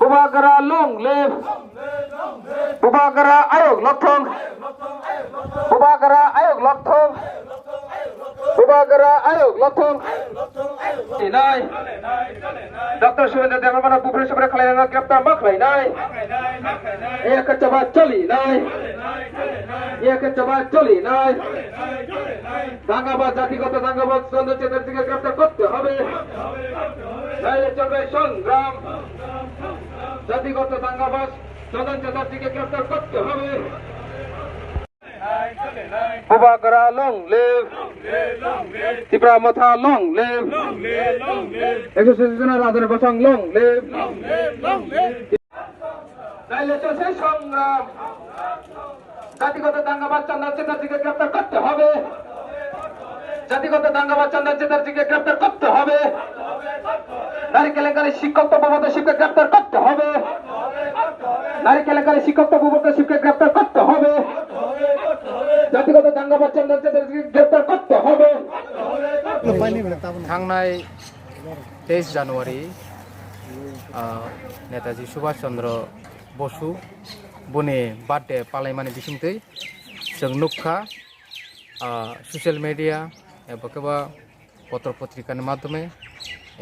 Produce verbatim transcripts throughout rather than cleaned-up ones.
Bubagra long live. Bubagra ayok lokthong. Bubagra ayok lokthong. Bubagra ayok lokthong. Nai. Doctor Subendra Debbarma no bupre supre khlainai greptar ma khlainai. Aya kachaba choli nai. Aya kachaba choli nai. দাঙ্গাবাজ, জাতিগত দাঙ্গাবাজ চন্দন চ্যাটার্জিকে গ্রেফতার করতে হবে। নাইলে চলবে সংগ্রাম। জাতিগত দাঙ্গাবাজ চন্দন চ্যাটার্জিকে গ্রেফতার করতে হবে। Bubagra long live. Tipra Motha long live. Ekso Session Radhar Bosong long live. নাইলে চলছে সংগ্রাম। জাতিগত দাঙ্গাবাজ চন্দন চ্যাটার্জিকে গ্রেফতার করতে হবে। জাতিগত দাঙ্গাবাজ চন্দন চ্যাটার্জিকে গ্রেফতার করতে হবে। নারী কেলেঙ্কারি শিক্ষক তপব্রত শিবকে গ্রেফতার করতে হবে। নারী কেলেঙ্কারি শিক্ষক তপব্রত শিবকে গ্রেফতার করতে হবে। জাতিগত দাঙ্গাবাজ চন্দন চ্যাটার্জিকে গ্রেফতার করতে হবে। Thangnai teis January, ah, Netaji Subhash Chandra Bosu boni birthday palaimani bisingtwi chwng nukha, ah, social media eba khe ba potro potrikani madhyome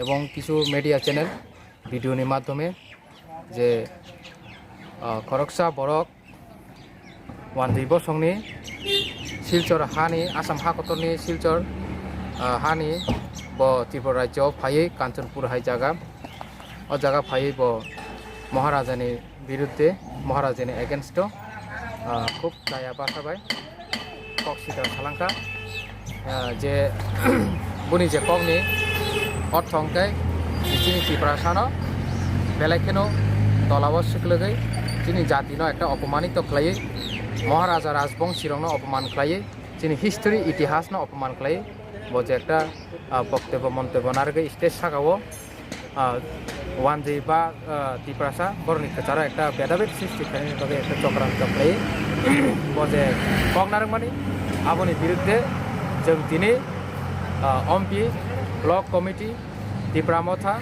ebong kichu media channel video ni madhyome je, ah, khoroksa borok Wanjwi bosongni Silchar hani, Assam hakotorni Silchar, ah, hani bo Tripura rajyo phaiwi Kanchanpur hai jaga. O jaga phaiwi bo Maharajani birudde, Maharajani against o, ah, khub chaya basa bai kok sitra salangkha. Ah, je boni je kokni ortho hwnkhe chini Tiprasano belai kheno tolao swklwgwi chini jatino ekta opomanito khlaiwi, Maharaja Rajbongshirokno opoman khlaiwi, chini history itihasno opoman khlaiwi, bo je ekta, ah, boktobbo montobbo narwgwi stage sakao ah, wanjwi ba, ah, Tiprasa borokni kwcharo ekta bedabed sristi khainani bagwi ekta chokran chok khlai bo je kok narwkmani aboni birudde chwng tini, ah, Ompi Block Committee Tipra Motha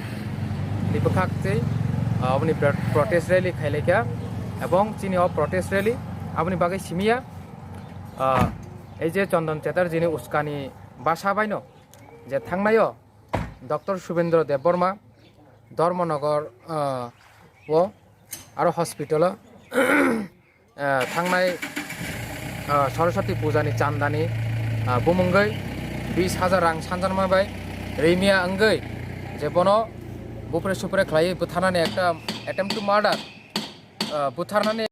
ni bwkhak tei, ah, aboni pro-, protest rally khailaikha ebong chini o protest rally aboni bagwi simiya, ah, ei je Chandan Chatterjee ni uskani basa baino je thangnaio Doctor Subendra Debbarma, Dharmanagar, ah, o, aro hospital o, ah, thangnai, ah, Saraswati Puja ni chandani, ah, bumungwi bis hajar rang sanjarma bai rimiya wngwi je bono bupre supre khlaiwi bwtharnani ekta attempt to murder, ah, bwtharnani